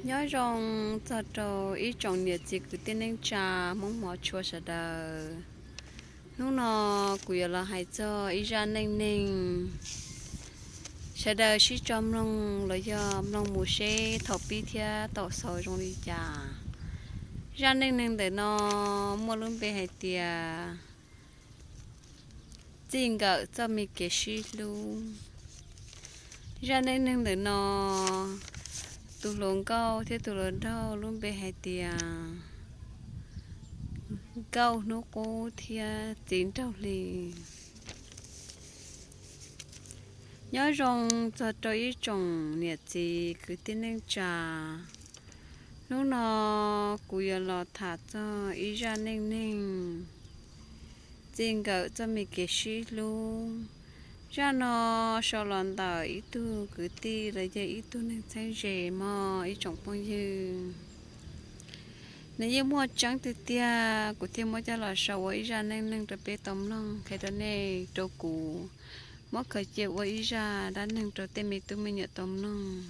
Nyob zoo txog rau ib tsoom niam txiv kwv tij neej tsa Hmoob hmov tshua sawv daws. Hnub no kuv yuav los hais txog ib zaj neej neeg. Sawv daws sib tso mloog los yog mloog mus seb thaum pib thiab thaum xaus zoo li cas. Zaj neej neeg ntawm no muaj lub npe hais tias Txij Nkawm txoj me kev sib hlub. Zaj neej neeg ntawm no, tus hluas nkauj thiab tus hluas nraug lub npe hais tias Nkauj Hnub Qub thiab Txiv Nraug Hli. Nyob zoo txog rau ib tsoom niam txiv kwv tij neej tsa. Hnub no kuv yuav los tham txog ib zaj neej neeg Txij Nkawm txoj me kev sib hlub. Zaj no sau los ntawm ib tug kwv tij los yog ib tug neeg txheeb ze mog ib tsoom phooj ywg. Nws yeej muaj tseeb tiag tiag, kuv thiaj muab coj los sau ua ib zaj neej neeg rau peb tau mloog, qhia rau nej, rau kuv, muab khaws cia ua ib zaj dab neeg rau tej me tub me nyuam tau mloog.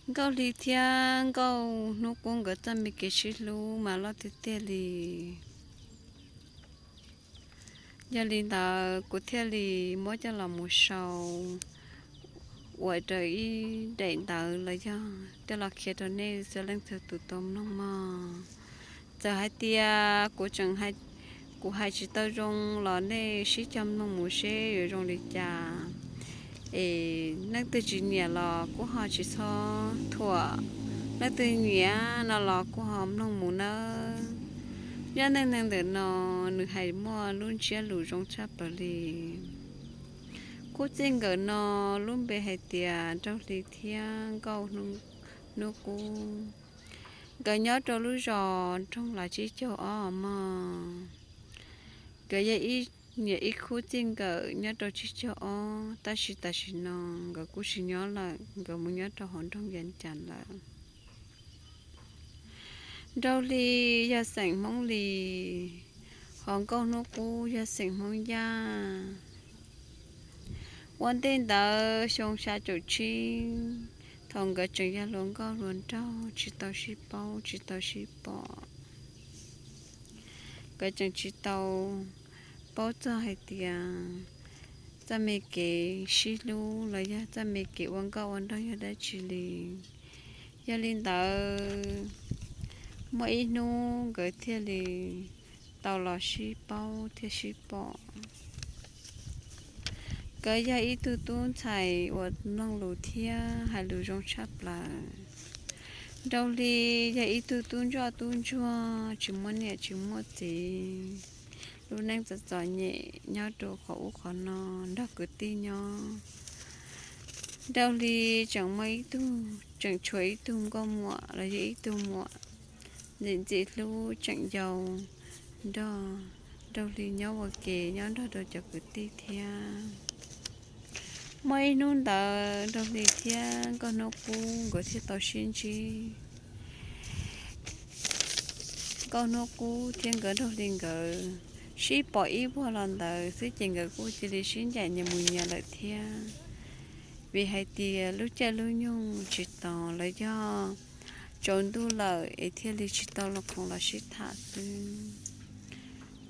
Nkauj Hli thiab Nkauj Hnub Qub nkawd txoj me kev sib hlub mas loj tiag tiag li. Yog li ntawd kuv thiaj li muab coj los mus sau ua rau ib daim ntawv los yog coj los qhia rau nej txhua leej txhua tus tau mloog mog. Txawm hais tias kuv tseem, kuv hais tsis tau zoo los nej sib cog mloog mus seb yuav zoo li cas. Es leej twg tsis nyiam los kuj ho tsis txhob thuam, leej twg nyiam no los kuj ho mloog mus nawb. Zaj neej neeg ntawm no nws hais muaj lub ntsiab lus zoo tshaj plaws li. Khub txij nkawm no lub npe hais tias Nraug Hli thiab Nkauj Hnub Qub. Nkawd nyob rau lub zos nroog Lav Tsib Caug Ob mog. Nkawd yog ib, yog ib khub txij nkawm nyob rau Tsib Caug Ob, tab sis tam sim no nkawd kuj tsis nyob lawm, nkawd mus nyob rau hauv nroog Yas Cas lawm. Nraug Hli yog xeem Hmoob Lis, hos Nkauj Hnub Qub yog xeem Hmoob Yaj. Ua ntej ntawd xyoo xya caum tsib, thaum nkawd tseem yog hluas nkauj hluas nraug tsis tau sib paub tsis tau sib pom, nkawd tseem tsis tau paub txog hais tias txoj me kev sib hlub los yog txoj me kev ua nkauj ua nraug yog dab tsi li. Yog li ntawd, muaj ib hnub nkawd thiaj li tau los sib paub thiab sib pom. Nkawd yog ib tug tub ntxhais uas mloog lus thiab hais lus zoo tshaj plaws. Nraug Hli yog ib tug tub ntsoj tub ntsuag tsis muaj niam tsis muaj txiv, lub neej txom txom nyem nyob rau qhov ub qhov no nrog kwv tij nyob. Nraug Hli tseem muaj ib tug, tseem tshuav ib tug nkauj muam los yog ib tug muam ntxim ntxim hlub tseem yau nrog Nraug Hli nyob ua ke nyob nrog rau cov kwv tij thiab. Muaj ib hnub ntawd Nraug Hli thiab Nkauj Hnub Qub nkawd thiaj tau sib ntsib. Nkauj Hnub Qub thiab nkawd Nraug Hli nkawd sib pom ib vuag los ntawd xwb ces nkawd kuj cia li sib ncaim nyias mus nyias lawm thiab. Vim hais tias lub caij lub nyoog tsis tos los yog tsaus ntuj lawm es thiaj li tsis tau los khoom los sib tham xwb.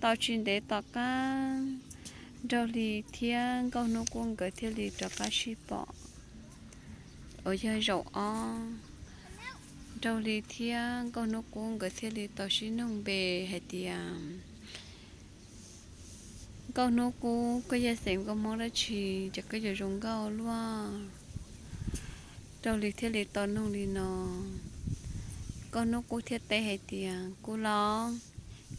Tau tsis ntev tom qab, Nraug Hli thiab Nkauj Hnub Qub nkawd thiaj li rov qab sib pom uas yog zaum ob. Nraug Hli thiab Nkauj Hnub Qub nkawd thiaj li tau sib noog npe hais tias, Nkauj Hnub Qub, koj yog xeem nkauj Hmoob dab tsi ces koj yuav zoo nkauj luaj? Nraug Hli thiaj li tau noog li no. Nkauj Hnub Qub thiaj teb hais tias, kuv los,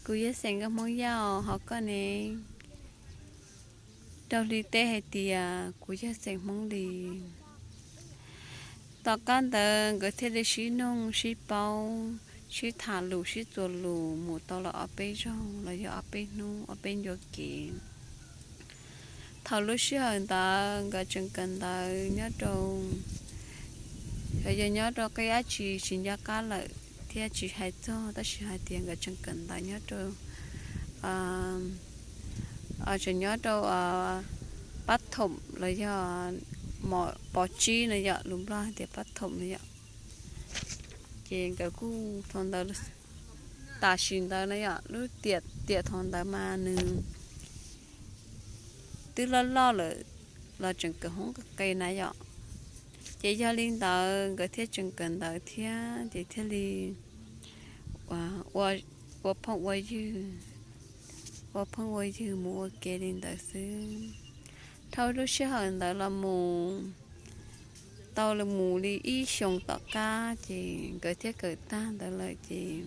kuv yog xeem nkauj Hmoob Yaj, ho koj ne? Nraug Hli teb hais tias, kuv yog xeem Hmoob Lis. Tom qab ntawd nkawd thiaj li sib noog sib paub, sib tham lus sib txuas lus mus tau los ob peb zaug los yog ob peb hnub ob peb ncua kev. Thaum lub sij hawm ntawd nkawd tseem kawm ntawv nyob rau, yog nyob rau qib dab tsi tsis nco qab lawm thiab tsis hais txog, tab sis hais tias nkawd tseem kawm ntawv nyob rau, tseem nyob rau pab thoom los yog pov tsib no yom, lus Nplog hais tias pab thoom no yom. Ces nkawd kuj thaum ntawd, tam sim ntawd na yom, lub tiam tiam thaum ntawd mas nws twb loj loj lawm los tseem kawm hoob qis na yom. Ces yog li ntawd nkawd thiaj tseem kawm ntawv thiab ces thiaj li ua phooj ua ywg, ua phooj ua ywg mus ua ke li ntawd xwb. Dhau lub sij hawm ntawd los mus tau mus li ib xyoos tom qab ces nkawd thiaj kawm tag ntawd lawm ces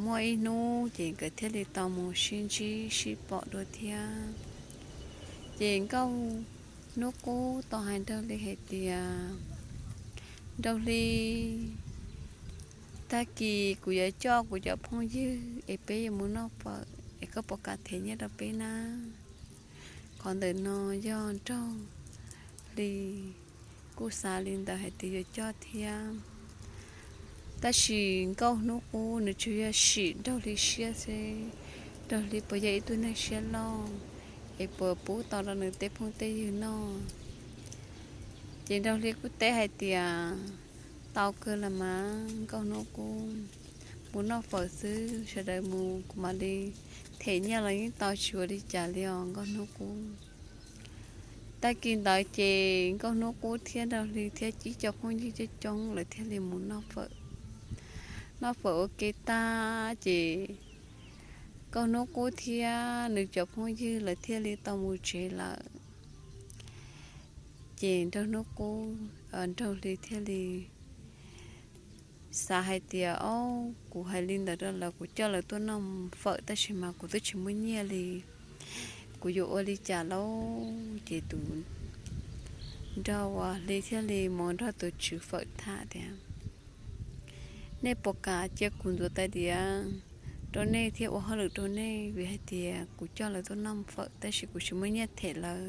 muaj ib hnub ces nkawd thiaj li tau mus sib ntsib sib pom dua thiab. Ces Nkauj Hnub Qub tau hais Nraug Hli hais tias, Nraug Hli, tag kis kuv yuav coj kuv cov phooj ywg es peb yuav mus noj fawm es koj puas kam them nyiaj rau peb na? Qhov ntawm no yog Nraug Hli kuj xav li ntawd hais tias yuav coj thiab. Tab sis Nkauj Hnub Qub nws tsuas yog sim Nraug Hli siab xwb, Nraug Hli puas yog ib tug neeg siab loj es puas pub tau rau nws tej phooj tej ywg noj. Ces Nraug Hli kuj teb hais tias, Tau kawg los mas Nkauj Hnub Qub, mus noj fawm xwb, sawv daws mus kuv mam li them nyiaj los yeej tau, tsis ua li cas li os Nkauj Hnub Qub. Tag kis ntawd ces Nkauj Hnub Qub thiab Nraug Hli thiab Cib cov phooj ywg coob coob lawv thiaj li mus noj fawm. Noj fawm ua ke tag ces Nkauj Hnub Qub thiab nws cov phooj ywg lawv thiaj li tau mus tsev lawm. Ces Nraug Hnub Qub, Nraug Hli thiaj li xav hais tias, Ob, kuv hais li ntawd rau lawv, kuv coj lawv tuaj noj fawm tab sis mas kuv twb tsis muaj nyiaj li, kuv yuav ua li cas lauj? Ces tus Nraug Hli thiaj li mus nrog tus tswv fawm tham tias, Nej puas kam cia kuv ntxuav tais diav rau nej thiab ua hauj lwm rau nej? Vim hais tias kuv coj lawv tuaj noj fawm tab sis kuv tsis muaj nyiaj them lawv,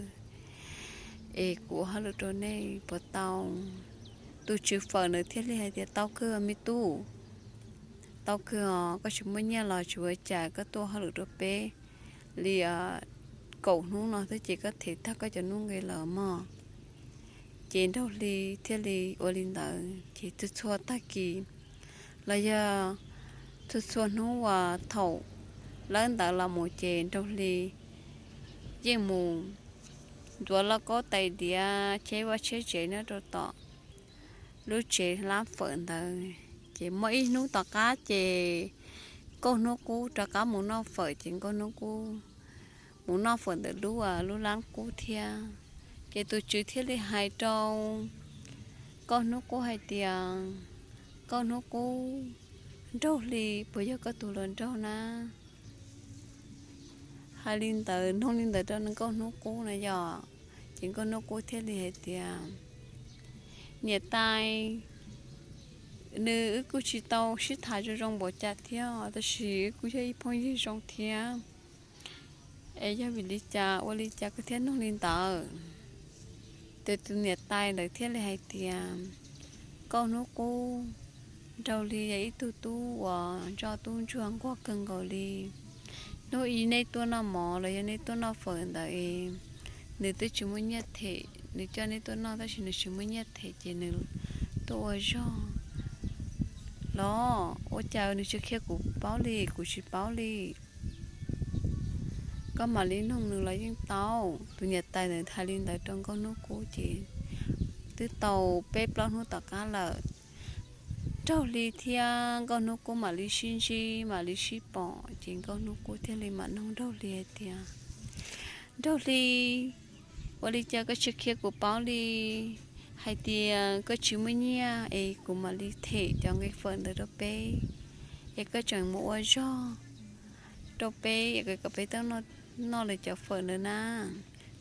es kuv ua hauj lwm rau nej puas tau? Tus tswv fawm nws thiaj li hais tias, Tau kawg me tub, tau kawg os, koj tsis muaj nyiaj los tsis ua cas, koj tuaj ua hauj lwm rau peb li kaum hnub no xwb ces koj them tag koj cov nuj nqi lawm mog. Ces Nraug Hli thiaj li ua li ntawd ces txhua txhua tag kis los yog txhua txhua hnub uas thaum lawb ntawd los mus ces Nraug Hli yeej mus ntxuav lauj kaub tais diav cheb vaj tsheb tsev nyob rau tom lub tsev hlab fawm ntawd. Ces muaj ib hnub tom qab ces Nkauj Hnub Qub rov qab mus noj fawm ces Nkauj Hnub Qub mus noj fawm ntawm lub, lub lab qub thiab. Ces tus tswv thiaj li hais rau Nkauj Hnub Qub hais tias, Nkauj Hnub Qub, Nraug Hli puas yog koj tus hluas nraug na? Hais li ntawd, nug li ntawd rau Nkauj Hnub Qub na yog, ces Nkauj Hnub Qub thiaj li hais tias, Niam tais, nws wb kuj tsis tau sib tham zoo zoo npaum cas thiab tab sis wb kuj yog ib phooj ywg zoo thiab. Es yog vim li cas ua li cas koj thiaj nug li ntawd? Ces tus niam tais ntawd thiaj li hais tias, Nkauj Hnub Qub, Nraug Hli yog ib tug tub uas ntsoj tub ntsuag nquag kawg nkaus li. Hnub ib nej tuaj noj mov los yog nej tuaj noj fawm ntawd es nws twb tsis muaj nyiaj them, nws coj nej tuaj noj tab sis nws tsis muaj nyiaj them ces nws tuaj ua zog los ua cas nws tsis qhia kuv paub li, kuv tsis paub li. Koj mam li nug nws los yeej tau. Tus niam tais ntawd hais li ntawd rau Nkauj Hnub Qub ces twb tau peb plaub hnub tom qab lawm, Nraug Hli thiab Nkauj Hnub Qub mam li sib ntsib mam li sib pom ces Nkauj Hnub Qub thiaj li mam nug Nraug Hli hais tias, Nraug Hli, ua li cas koj tsis qhia kuv paub li hais tias koj tsis muaj nyiaj es kuv mam li them cov nqi fawm ntawd rau peb, es koj tseem mus ua zog rau peb es kom peb tau noj lawv cov fawm ntawd na?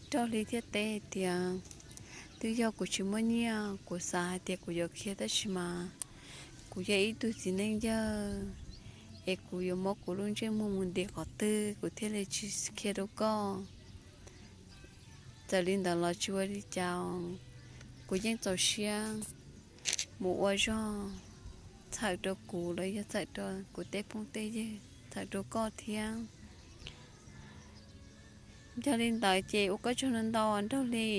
Nraug Hli thiaj teb hais tias, Twb yog kuv tsis muaj nyiaj, kuv xav hais tias kuv yuav qhia tab sis mas kuv yog ib tug txiv neej yawg es kuv yuav muab kuv lub ntsej muag mus ntim qhov twg kuv thiaj li tsis qhia rau koj. Txawm li ntawd los tsis ua li cas, kuv yeej txaus siab mus ua zog txhawm rau kuv los yog txhawm rau kuv tej phooj tej ywg, txhawm rau koj thiab. Yog li ntawd ces ua koj tsaug ntau ntau Nraug Hli.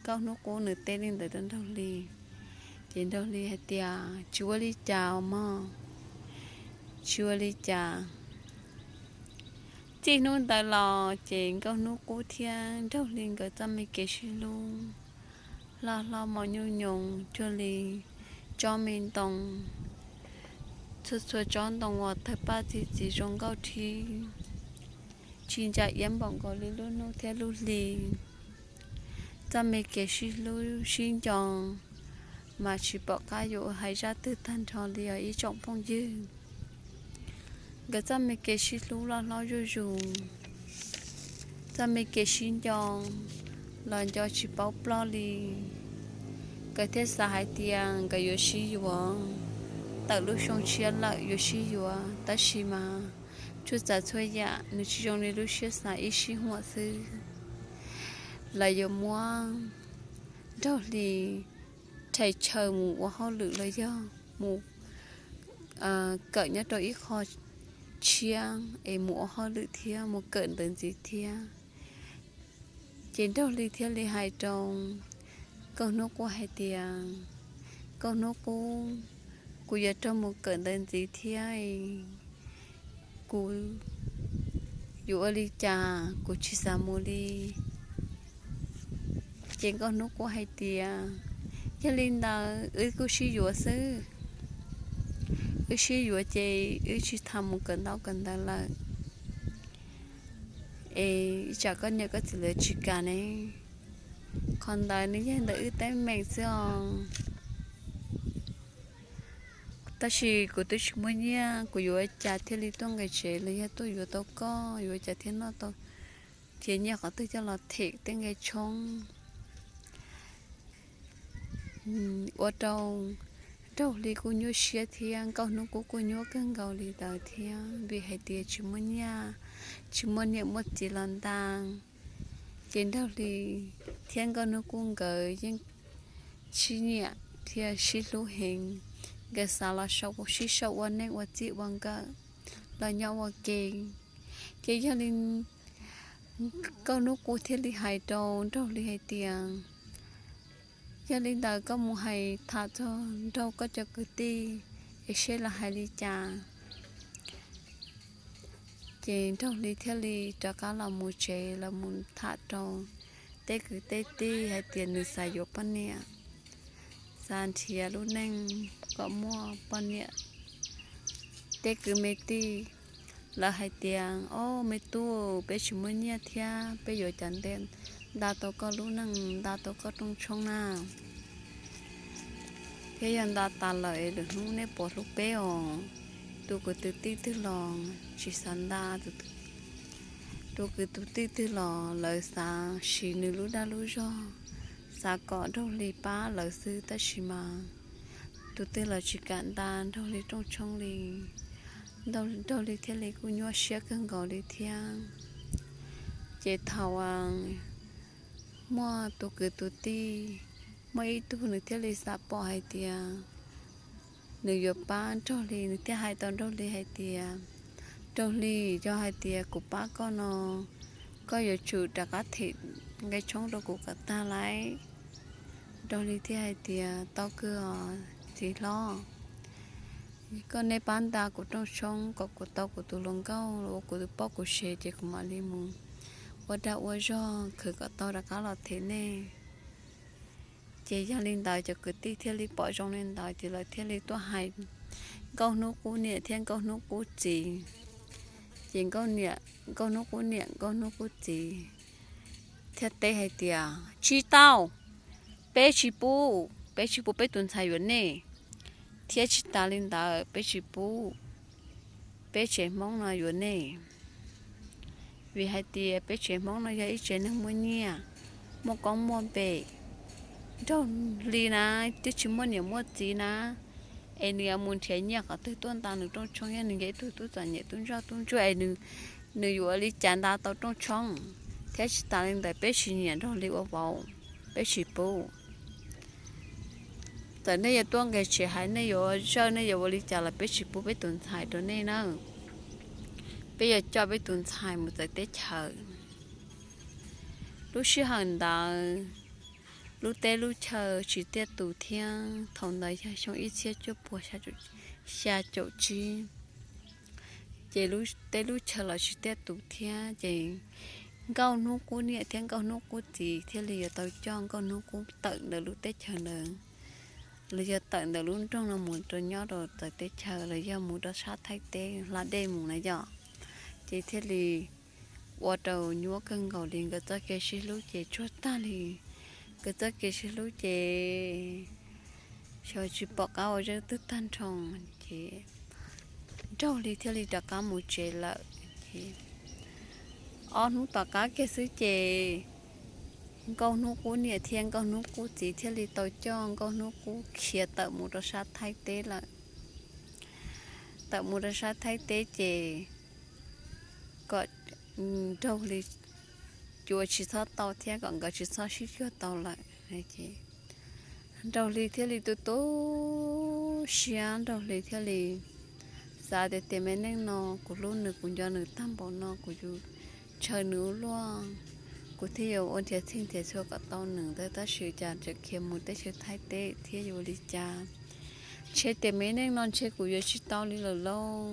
Nkauj Hnub Qub nws teb li ntawd rau Nraug Hli, Ces Nraug Hli hais tias, Tsis ua li cas mog, tsis ua li cas. Txij hnub ntawd los ces Nkauj Hnub Qub thiab Nraug Hli nkawd txoj me kev sib hlub hlob hlob mos nyuj nyoos cuag li tsob me ntoo, txhua txhua tsob ntoo uas tawg paj txi txiv zoo nkauj thiab tsis ntsa iab npaum nkaus li lub hnub thiab lub hli. Txoj me kev sib hlub sib nco mas tsis pom qab yuav hais zaj twg tag nrho li os ib tsoom phooj ywg. Nkawd txoj me kev sib hlub loj hlob zuj zus, txoj me kev sib nco los nco tsis paub ploj li. Nkawd thiaj xav hais tias nkawd yuav sib yuav, tawm lub xyoo tshiab lawm yuav sib yuav, tab sis mas txhua tsav txhua yam nws tsis zoo li lub siab xav ib sij huam xwb. Lawv yuav muab Nraug Hli rhais chaw mus ua hauj lwm los yog mus kawm nyob rau ib qho tshiab es mus ua hauj lwm thiab mus kawm ntawv ntxiv thiab. Ces Nraug Hli thiaj li hais rau Nkauj Hnub Qub hais tias, Nkauj Hnub Qub, kuv yuav raug mus kawm ntawv ntxiv thiab, kuv yuav ua li cas kuv tsis xav mus li. Ces Nkauj Hnub Qub hais tias, Yog li ntawd wb kuj sib yuav xwb, wb sib yuav ces wb tsis tham mus kawm ntaub kawm ntawv lawm, es ib tsam koj niam koj txiv lawv tsis kam ne. Qhov ntawd nws yog ntawm wb teeb meem xwb os. Tab sis kuv twb tsis muaj nyiaj, kuv yuav ua cas thiaj li tuaj nqis tsev los yog tuaj yuav tau koj, yuav ua cas thiaj noj tau, thiab nyiaj qhov twg coj los them tej nqaij tshoob. Ua rau Nraug Hli kuj nyuaj siab thiab Nkauj Hnub Qub kuj nyuaj kawg nkaus li ntawd thiab, vim hais tias tsis muaj nyiaj, tsis muaj niam muaj txiv los ntag. Ces Nraug Hli thiab Nkauj Hnub Qub nkawd yeej sib nyiam thiab sib hlub heev, nkawd xav los sib sau ua neej ua txij ua nkawm los nyob ua ke. Ces yog li Nkauj Hnub Qub thiaj li hais rau Nraug Hli hais tias, Yog li ntawd koj mus hais tham txog nraug koj cov kwv tij es seb lawv hais li cas. Ces Nraug Hli thiaj li rov qab los mus tsev los mus tham rau tej kwv tej tij hais tias nws xav yuav poj niam, xav nrhiav lub neej kom muaj poj niam. Tej kwv me tij lawv hais tias, Ob me tub, peb tsis muaj nyiaj thiab peb yuav cas nta tau koj lub neej, nta tau koj rooj tshoob na. Thiab yog nta tas lawm es lwm hnub nej puas hlub peb os? Tus kwv tus tij twg los tsis xav nta, tus kwv tus tij twg los lawv xav siv nws lub dag lub zog, xav kom Nraug Hli pab lawv xwb, tab sis mas tus twg los tsis kam nta Nraug Hli rooj tshoob li. Nraug Hli thiaj li kuj nyuaj siab kawg nkaus li thiab. Ces thaum muaj tus kwv tus tij, muaj ib tug nws thiaj li xav pom hais tias nws yuav pab Nraug Hli, nws thiaj hais tau Nraug Hli hais tias, Nraug Hli, yog hais tias kuv pab koj no, koj yuav tsum rov qab them nqaij tshoob rau kuv kom tag lauj. Nraug Hli thiaj hais tias, Tau kawg os txiv hlob, koj nej pab nta kuv rooj tshoob kom kuv tau kuv tus hluas nkauj los ua kuv tus poj kuv sev ces kuv mam li mus ua dag ua zog khwv kom tau rov qab los them nej. Ces yog li ntawd cov kwv tij thiaj li pom zoo li ntawd ces lawv thiaj li tuaj hais Nkauj Hnub Qub niam thiab Nkauj Hnub Qub txiv. Ces Nkauj Hnub Qub niam Nkauj Hnub Qub txiv thiaj teb hais tias, Tsis tau, peb tsis pub, peb tsis pub peb tus ntxhais yuav nej, thiab tsis tas li ntawd peb tsis pub peb tsev Hmoob no yuav nej. Vim hais tias peb tsev Hmoob no yog ib tsev neeg muaj nyiaj, muaj koob muaj npe. Nraug Hli na twb tsis muaj niam muaj txiv na, es nws yuav mus nrhiav nyiaj qhov twg tuaj nta nws rooj tshoob? Yog nws yog ib tug tub txom nyem tub ntsoj tub ntsuag es nws yuav ua li cas nta tau rooj tshoob? Thiab tsis tas li ntawd peb tsis nyiam Nraug Hli ua vauv, peb tsis pub. Txawm nej yuav tuaj nqis tsev hais nej yuav zawj nej yuav ua li cas los peb tsis pub peb tus ntxhais rau nej na. Peb yuav coj peb tus ntxhais mus txawv teb chaws. Lub sij hawm ntawd lub teb lub chaw tsis tiaj tus thiab. Thaum ntawd yog xyoo ib txhiab cuaj puas xya caum tsib, ces lub teb lub chaw los tsis tiaj tus thiab. Ces Nkauj Hnub Qub niam thiab Nkauj Hnub Qub txiv thiaj li yuav tau coj Nkauj Hnub Qub tawm ntawm lub teb chaws ntawd, los yog tawm ntawm lub nroog no mus rau nyob rau txawv teb chaws los yog mus rau sab Thaib teb hla dej mus na yom. Ces thiaj li ua rau nyuaj kawg nkaus li, nkawd txoj kev sib hlub ces tsuag tag li. Nkawd txoj kev sib hlub ces xyov tsis pom qab ua zeb twg tag nrho. Ces Nraug Hli thiaj li rov qab mus tsev lawm. Ces ob hnub tom qab kiag xwb ces Nkauj Hnub Qub niam thiab Nkauj Hnub Qub txiv thiaj li tau coj Nkauj Hnub Qub khiav tawm mus rau sab Thaib teb lawm. Tawm mus rau sab Thaib teb ces kom Nraug Hli cuav tsis txhob tau thiab kom nkawd tsis txhob sib cuag tau lawm. Nraug Hli thiaj li tu tu siab, Nraug Hli thiaj li xav tias, tias me neej no kuv hlub nws, kuv nco nws tag npaum no, kuv yuav ntshaw nws ua luaj, kuv thiaj yuav ua nrhiav txhij nrhiav txhua kom tau nws ntawd, tab sis cas tseem khiav mus teb chaws Thaib teb thiab yuav ua li cas? Ntshe tias me neej no ntshe kuv yuav tsis tau li lawm lauj.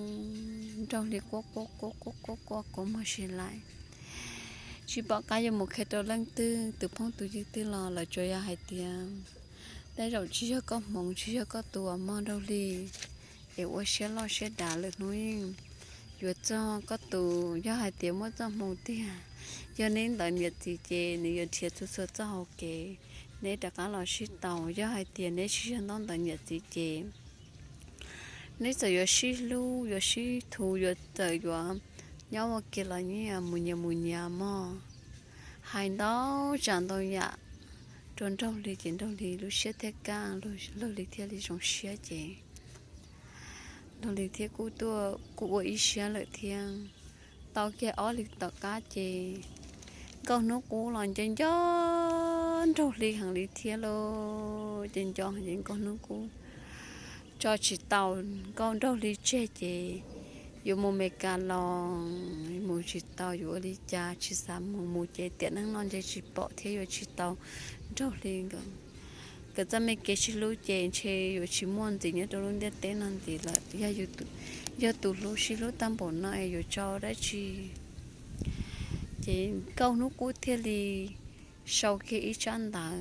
Nraug Hli quaj quaj quaj quaj quaj quaj kua muag si lais, tsis pom qab yuav mus qhia rau leej twg, tus phooj tus ywg twg los lawv tsuas yog hais tias, tej zaum tsis yog koj hmoov, tsis yog koj tus uas mog Nraug Hli, es ua siab loj siab dav lwm hnub yuav txog koj tus. Yog hais tias muaj txoj hmoo tiag, yog neb ntawd niam txiv ces nws yuav nrhiav txhua txhua txoj hauv kev, neb rov qab los sib tau. Yog hais tias neb tsis yog ntaub ntawv niam txiv ces neb txawm yuav sib hlub, yuav sib thu, yuav txawm yuav nyob ua ke los yeej mus nyias mus nyias mog. Hais ntau tsav ntau yam rau Nraug Hli ces Nraug Hli lub siab thiaj kaj, Nraug Hli thiaj li zoo siab ces Nraug Hli thiaj kuj tuaj kuj ua ib siab lawm thiab. Tau kiag ob hlis tom qab ces Nkauj Hnub Qub los nco nco Nraug Hli heev li thiab lauj. Ces nco ces Nkauj Hnub Qub tso tsis tau Nkauj Nraug Hli tseg ces yuav mus Meskas los mus tsis tau, yuav ua li cas tsis xav mus, mus ces tiam neej no ntshe tsis pom thiab yuav tsis tau Nraug Hli nkawd. Nkawd txoj me kev sib hlub ces ntshe yuav tsis muaj ntxiv nyob rau lub ntiaj teb no ntxiv lawm. Yog tus hlub sib hlub tag npaum no es yuav tso dab tsi? Ces Nkauj Hnub Qub thiaj li sau kiag ib tsab ntawv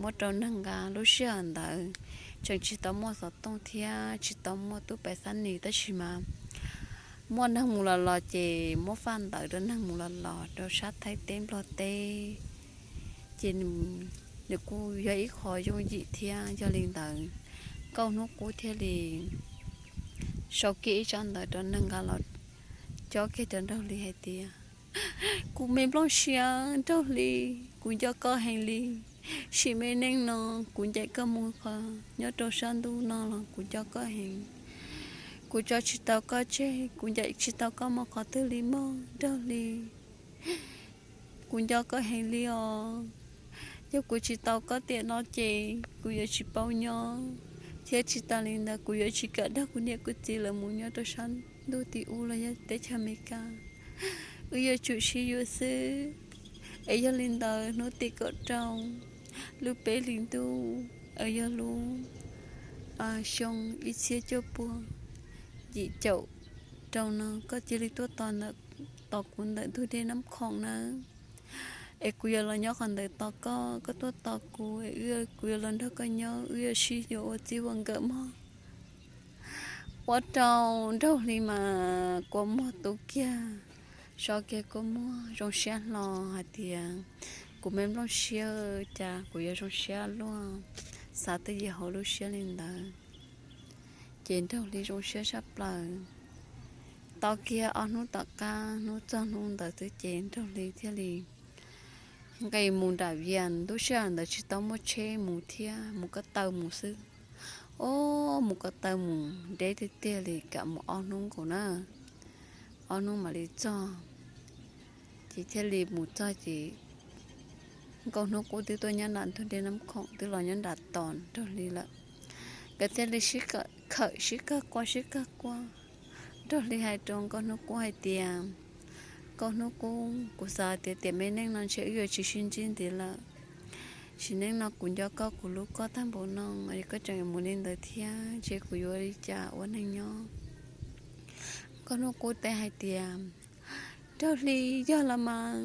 muab rau neeg nqa. Lub sij hawm ntawd tseem tsis tau muaj xov tooj thiab tsis tau muaj tub pes xab nis, tab sis mas muaj neeg mus los los ces muab faj ntawv rau neeg mus los los rau sab Thaib teb Nplog teb. Ces nws kuj yog ib qho yooj yim thiab. Yog li ntawd Nkauj Hnub Qub thiaj li sau kiag ib tsab ntawv rau neeg nqa los cob kiag rau Nraug Hli hais tias, kuv me nplooj siab Nraug Hli, kuv nco koj heev li. Sim me neej no kuv ncaim koj mus qhov nyob rau sab ntuj no los kuv nco koj heev. Kuv tso tsis tau koj tseg, kuv ncaim tsis tau koj mus qhov twg li mog Nraug Hli. Kuv nco koj heev li os. Yog kuv tsis tau koj tiam no ces kuv yuav tsis paub nyob, thiab tsis tas li ntawd kuv yuav tsis kam nrog kuv niam kuv txiv lawv mus nyob rau sab ntuj tim ub los yog teb chaws Amelikas. Wb yuav tsum sib yuav xwb. Es yog li ntawd hnub tim kaum rau lub peb hlis ntuj, es yog lub xyoo ib txhiab cuaj puas yim caum rau no koj cia li tuaj tos kuv ntawm ntug dej Nab Khoom nawb. Es kuv yuav los nyob qhov ntawd tos koj, koj tuaj tos kuv, kuv yuav los nrog koj nyob, wb yuav sib yuav ua txij ua nkawm mog. Ua rau Nraug Hli mas kua muag tu kiag, so kiag kua muag zoo siab hlo hais tias, kuv me nplooj siab, cas kuv yuav zoo siab luaj, xav twj ywm hauv lub siab li ntawd. Ces Nraug Hli zoo siab saj plaws. Tau kiag ob hnub tom qab, hnub txog hnub ntawd xwb ces Nraug Hli thiaj li nqis mus nram Vias. Lub sij hawm ntawd tsis tau muaj tsheb mus thiab, mus ko taw mus xwb. Ob, mus ko taw mus deb tiag tiag li, kam mus ob hnub nkaus na, ob hnub mam li txog. Ces thiaj li mus txog ces Nkauj Hnub Qub twb tuaj nyob nram ntug dej Nab Khoom, twb los nyob nram tos Nraug Hli lawm. Nkawd thiaj li sib khawm sib kawg quaj sib kawg quaj. Nraug Hli hais rau Nkauj Hnub Qub hais tias, Nkauj Hnub Qub, kuv xav tias tiam me neej no ntshe wb yuav tsis sib ntsib ntxiv lawm. Sim neej no kuv nco koj, kuv hlub koj tag npaum no, koj tseem mus li ntawd thiab ces kuv yuav ua li cas ua neej nyob? Nkauj Hnub Qub teb hais tias, Nraug Hli, yog los mas,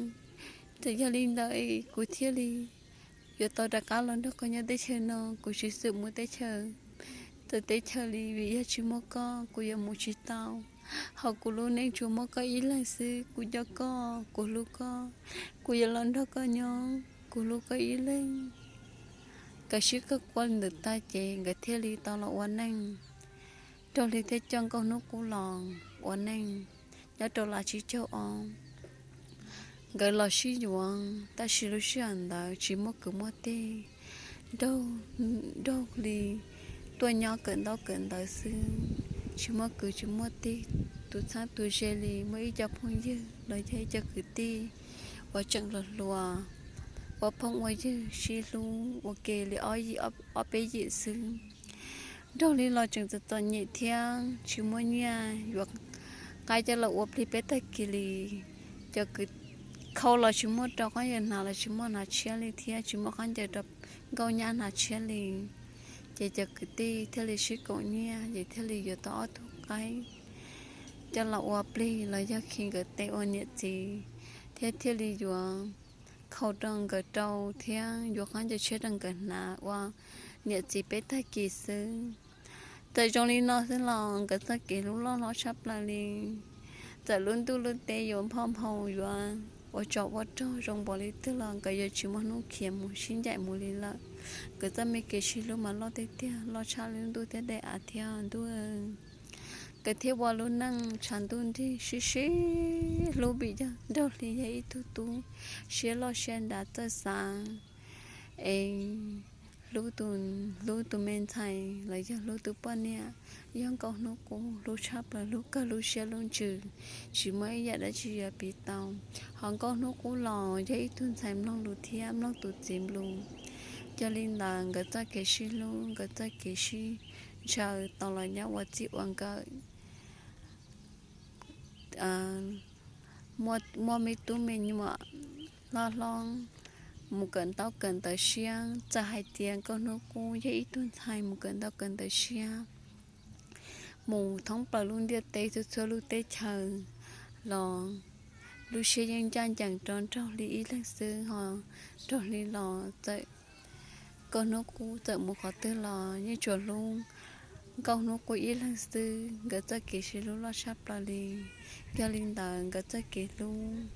txawm yog li ntawd kuv thiaj li yuav tau rov qab los nrog koj nyob teb chaws no. Kuv tsis xav mus teb chaws, txawv teb chaws li, vim yog tsis muaj koj kuv yuav mus tsis tau. Hauv kuv lub neej tsuas muaj koj ib leeg xwb. Kuv nco koj, kuv hlub koj, kuv yuav los nrog koj nyob, kuv hlub koj ib leeg. Nkawd sib kawg quaj li ntawd tag ces nkawd thiaj li tau los ua neej. Nraug Hli thiaj coj Nkauj Hnub Qub los ua neej nyob rau laj tsib caug ob. Nkawd los sib yuav tab sis lub sij hawm ntawd tsis muaj kwv muaj tij, Nraug Hli tuaj nyob kawm ntaub kawm ntawv xwb, tsis muaj kwv tsis muaj tij, tus txheeb tus ze li. Muaj ib co phooj ywg los yog ib co kwv tij uas tseem hluas hluas, ua phooj ua ywg sib hlub ua ke li ob peb yim xwb. Nraug Hli los tseem txom txom nyem thiab tsis muaj nyiaj yuav qaib coj los ua plig peb tag kis li. Cov kwv khau los tsis muaj rau, qhov yog hnav los tsis muaj hnav tshiab li thiab tsis muaj khaub ncaws rau nkauj nyab hnav tshiab li. Ces cov kwv tij thiaj li sib koom nyiaj ces thiaj li yuav tau ob tug qaib coj los ua plig los yog khi nkawd tes ua niam txiv, thiab thiaj li yuav khau rau nkawd rau thiab yuav khaub ncaws tshiab rau nkawd hnav ua niam txiv peb tag kis xwb. Txawm zoo li no xwb los nkawd txoj kev hlub loj hlob tshaj plaws li. Txawm lub ntuj lub teb yuav nphoj nphau, yuav ua tsov ua rog zoo npaum li twg los nkawd yuav tsis muaj hnub khiav mus sib ncaim mus li lawm. Nkawd txoj me kev sib hlub mas loj tiag tiag, loj tshaj lub ntuj thiab daim av thiab ntuj. Nkawd thiaj ua lub neej tshav ntuj nrig sib sib hlub vim yog Nraug Hli yog ib tug tub siab loj siab dav txawj xav es hlub tus, hlub tus me ntxhais los yog hlub tus poj niam yog Nkauj Hnub Qub hlub tshaj plaws, hlub kawg lub siab lub ntsws, tsis muaj ib yam dab tsi yuav piv tau. Ho Nkauj Hnub Qub los yog ib tug ntxhais mloog lus thiab mloog tus txiv lus. Yog li ntawd nkawd txoj kev sib hlub, nkawd txoj kev sib ntshaw tau los nyob ua txij ua nkawm, muaj me tub me nyuam loj hlob, mus kawm ntaub kawm ntawv siab. Txawm hais tias Nkauj Hnub Qub yog ib tug ntxhais mus kawm ntaub kawm ntawv siab, mus thoob plaws lub ntiaj teb txhua txhua lub teb chaws los lub siab yeej ncaj ncees rau Nraug Hli ib leeg xwb ho. Nraug Hli los txawm, Nkauj Hnub Qub txawm mus qhov twg los yeej tsuas hlub Nkauj Hnub Qub ib leeg xwb. Nkawd txoj kev sib hlub loj tshaj plaws li. Yog li ntawd nkawd txoj kev hlub,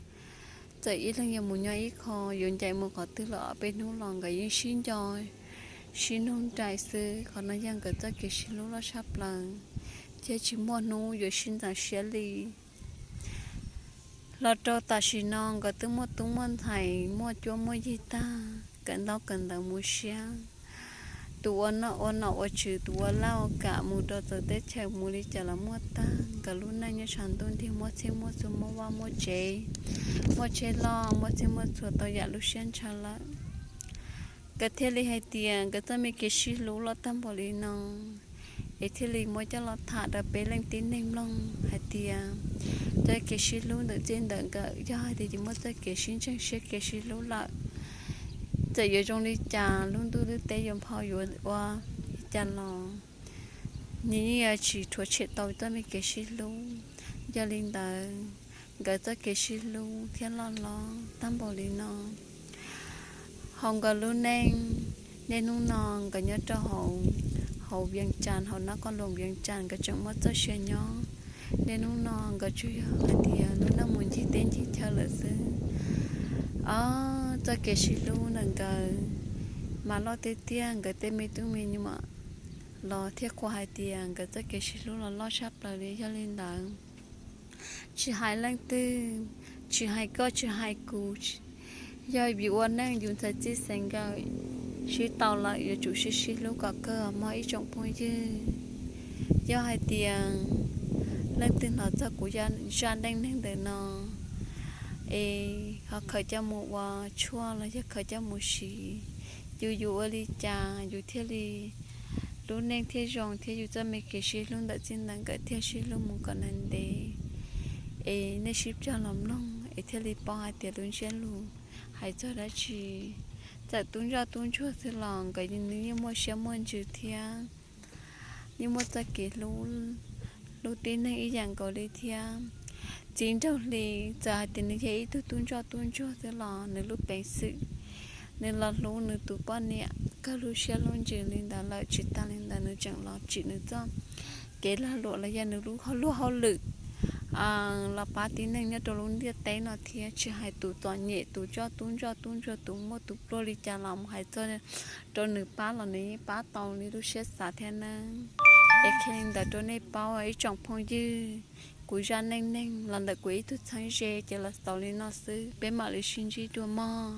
txawm ib leeg yuav mus nyob ib qho, yuav ncaim mus qhov twg los ob peb hnub los nkawd yeej sib nco sib nug nraim xwb. Qhov no yog nkawd txoj kev sib hlub loj tshaj plaws, thiab tsis muaj hnub yuav sib ntxeev siab li. Los rau tam sim no nkawd twb muaj tub muaj ntxhais muaj cuab muaj yig tag, kawm ntaub kawm ntawv mus siab. Tus ua noj ua nom ua tswv, tus ua laj ua kam mus rau txawv teb chaws mus li cas los muaj tag. Nkawd lub neej nyob tshav ntuj nrig muaj txhij muaj txhua, muaj vaj muaj tsev, muaj tsheb loj, muaj txhij muaj txhua tau yam lub siab ntshaw lawm. Nkawd thiaj li hais tias nkawd txoj me kev sib hlub loj tag npaum li no, es thiaj li muab coj los tham rau peb leej tib neeg mloog hais tias txoj kev sib hlub ntawm txij ntawm nkawd yog hais tias yus muaj txoj kev sib ntseeg siab kev sib hlub lawm, txawm yuav zoo li cas, lub ntuj lub teb yuav nphau yuav ua li cas los nws yeej yuav tsis rhuav tshem tau txoj me kev sib hlub. Yog li ntawd, nkawd txoj kev sib hlub thiaj loj hlob tag npaum li no. Hauv nkawd lub neej, niaj hnub no nkawd nyob rau hauv, hauv Vias Cas, hauv nab qos loos Vias Cas nkawd tseem muaj txoj sia nyob. Niaj hnub no nkawd tsuas yog hais tias lub neej mus ncig teb ncig chaw lawm xwb. Ob, txoj kev sib hlub ntawm nkawd mas loj tiag tiag, nkawd tej me tub me nyuam los thiaj qhuas hais tias nkawd txoj kev sib hlub los loj tshaj plaws li. Yog li ntawd, tsis hais leej twg, tsis hais koj tsis hais kuv, yog yus ua neej yus ntxhais txij xeev nkawm sib tau lawm yuav tsum sib sib hlub kom kawg mog ib tsoom phooj ywg. Yog hais tias leej twg hnov txog kuv zaj neej neeg ntawm no es ho khaws coj mus ua tshuaj los yog khaws coj mus siv, yus yuav ua li cas yus thiaj li lub neej thiaj zoo thiab yus txoj me kev sib hlub ntawm txij ntawm nkawd thiaj sib hlub mus kom ntev ntev. Es nej sib cog los mloog es thiaj li paub hais tias lub ntsiab lus hais txog dab tsi. Txawm tub ntsoj tub ntsuag xwb los nkawd nws yeej muaj siab muaj ntsws thiab, yeej muaj txoj kev hlub, hlub tib neeg ib yam nkaus li thiab. Txiv nraug hli, txawm hais tias nws yog ib tug tub ntsoj tub ntsuag xwb los nws lub peev xwm, nws los hlub nws tus poj niam kawg lub siab lub ntsws li ntawd lawm. Tsis tas li ntawd nws tseem los tsim nws txoj kev lag luam los yog nws lub luag hauj lwm los pab tib neeg nyob rau lub ntiaj teb no thiab. Tsis hais tus txom nyem, tus coj tub ntsoj tub ntsuag, tus muaj tus pluag li cas los mus hais txog rau nws pab los nws yeej pab tau li lub siab xav thiab nawb. Es qhia li ntawd rau nej paub ib tsoom phooj ywg, kuv zaj neej neeg los ntawm kuv ib tug txheeb ze ces los xaus li no xwb, peb mam li sib ntsib dua mog.